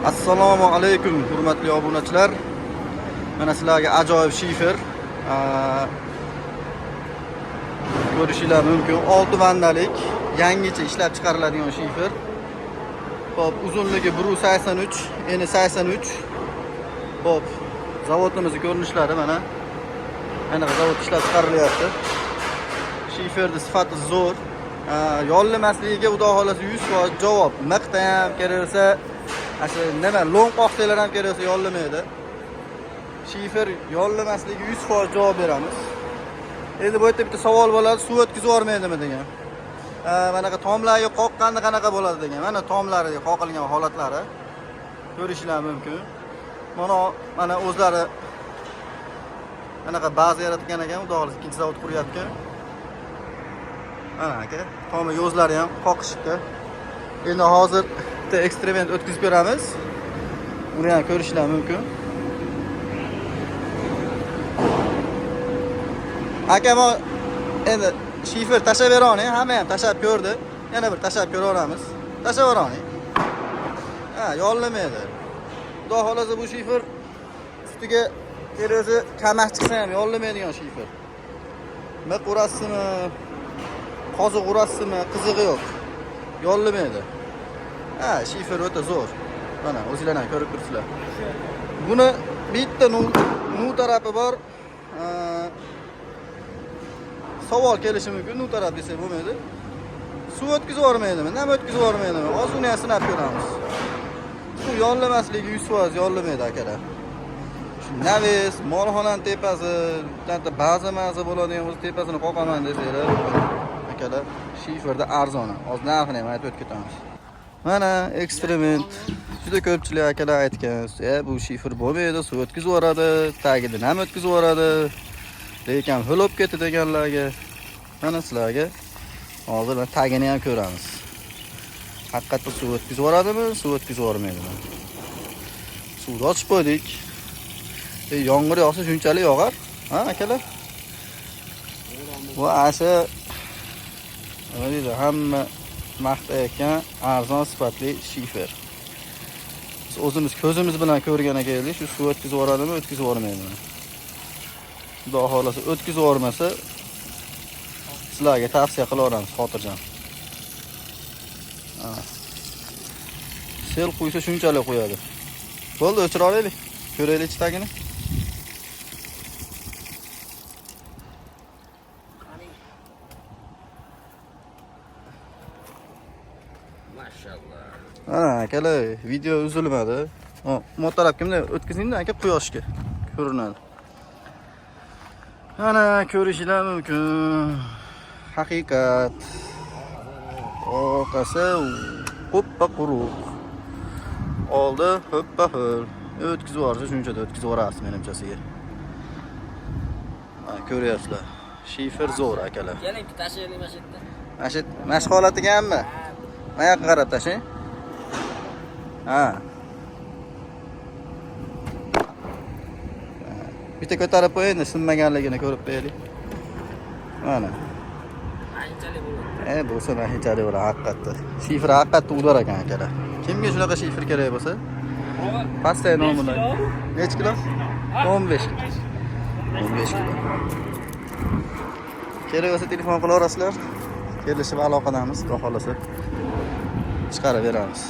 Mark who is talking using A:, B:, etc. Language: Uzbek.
A: Assalomu alaykum hurmatli obunachilar. Mana sizlarga ajoyib shifer ko'rishinglar mumkin. 6 vandalik yangicha ishlab chiqariladigan shifer. Xo'p, uzunligi 1.83, eni 83. Xo'p, zavodimizning ko'rinishlari mana. Anaqa zavod ishlab chiqarilyapti. Shiferning sifati zo'r. Yollimasligiga xudo xohlasa 100% javob. Miqda ham keraversa, asha nima lo'ng qoqsanglar ham keraversa yollimaydi. Shifer yollimasligiga 100% javob beramiz. Endi bu yerda bitta savol bo'ladi, suv o'tkazib yubormaydimi degan. Manaqa tomlarga qoqqanda qanaqa bo'ladi degan. Mana tomlari qoqilgan holatlari ko'rishinglar mumkin. Mana o'zlari anaqa baza yaratgan ekan, xudo xohlasa ikkinchi zavod quryapti. Mana aka, tomi yo'zlari ham qoqishibdi. Endi hozir bitta eksperiment o'tkazib ko'ramiz. Uni ham ko'rishinglar mumkin. Aka, endi shifer tashlab beraoling, hamma ham tashlab ko'rdi. Yana bir tashlab ko'raveramiz. Tashlab beraoling. Ha, yollimaydi. Xudo xohlasa bu shifer ustiga deraza kamak chiqsa ham yollimaydigan shifer. Miq urasizmi, qoziq urasizmi, qizig'i yo'q. Yollimaydi. Ha, shifer o'ta zo'r. Mana o'zinglar ham ko'rib turibsizlar. Buni bitta nu tarafi bor. Savol kelishi mumkin, nu taraf desak bo'lmaydi. Suv o'tkazib yubormaydimi, nam o'tkazib yubormaydimi? Hozir uni ham sinab ko'ramiz. Suv yollimasligi 100% yollimaydi akalar. Shu naves, molxonani tepasi, bitta baza-maza bo'ladigan bo'lsa tepasini qoqaman desanglar, akalar, shiferda arzoni. Hozir narxini ham aytib o'tib ketamiz. Mana eksperiment. Juda ko'pchilik akalar aytgan, bu shifer bo'lmaydi, suv o'tkazib yuboradi, tagida nam o'tkazib yuboradi. Lekin ho'l bo'lib ketdi deganlarga mana sizlarga hozir mana tagini ham ko'ramiz. Haqiqatda suv o'tkazib yuboradimi, suv o'tkazib yubormaydimi? Suvni ochib qo'ydik. Yomg'ir yog'sa shunchalik yog'ar, ha akalar? Bu asha nima deydi, hamma maqtayotgan arzon sifatli shifer. Biz o'zimiz ko'zimiz bilan ko'rgan ekanlik, shu suv o'tkazib yuboradimi, o'tkazib yubormaydimi? Xudo xohlasa o'tkazib yubormasa sizlarga tavsiya qilaveramiz xotirjam. Sel quysa shunchalik qo'yadi. Bo'ldi, o'chira olaylik. Ko'raylik tagini.
B: Maşallah.
A: Mana akalar, video uzilmadi. Mo tarafga bunday o'tkazingda aka, quyoshga ko'rinadi. Mana ko'rishinglar mumkin. Haqiqat. Orqasi ho'ppa quruq. Oldi ho'ppa ho'l. O'tkazib yuborsa shunchada o'tkazib yuborasiz menimchasiga. Mana ko'ryapsizlar. Shifer zo'r akalar.
B: Keling tashlaylik mana shu yerda.
A: Mana shu holatigammi? Mana yoqqa qarab tashlang. Ha. Bitta ko'tarib qo'ying, sinmaganligini ko'rib qo'yaylik. Mana.
B: Anchalik bo'ladi.
A: Bo'lsa mana bo'ladi haqiqatda. Shifer haqiqatda udar ekan akalar. Kimga shunaqa shifer kerak bo'lsa, pastdagi nomerlar. Necha kilo? 15 kilo. 15 kilo. Kerak bo'lsa telefon qilaverasizlar. Kelishib aloqadamiz, xudo xohlasa. Chiqarib beramiz.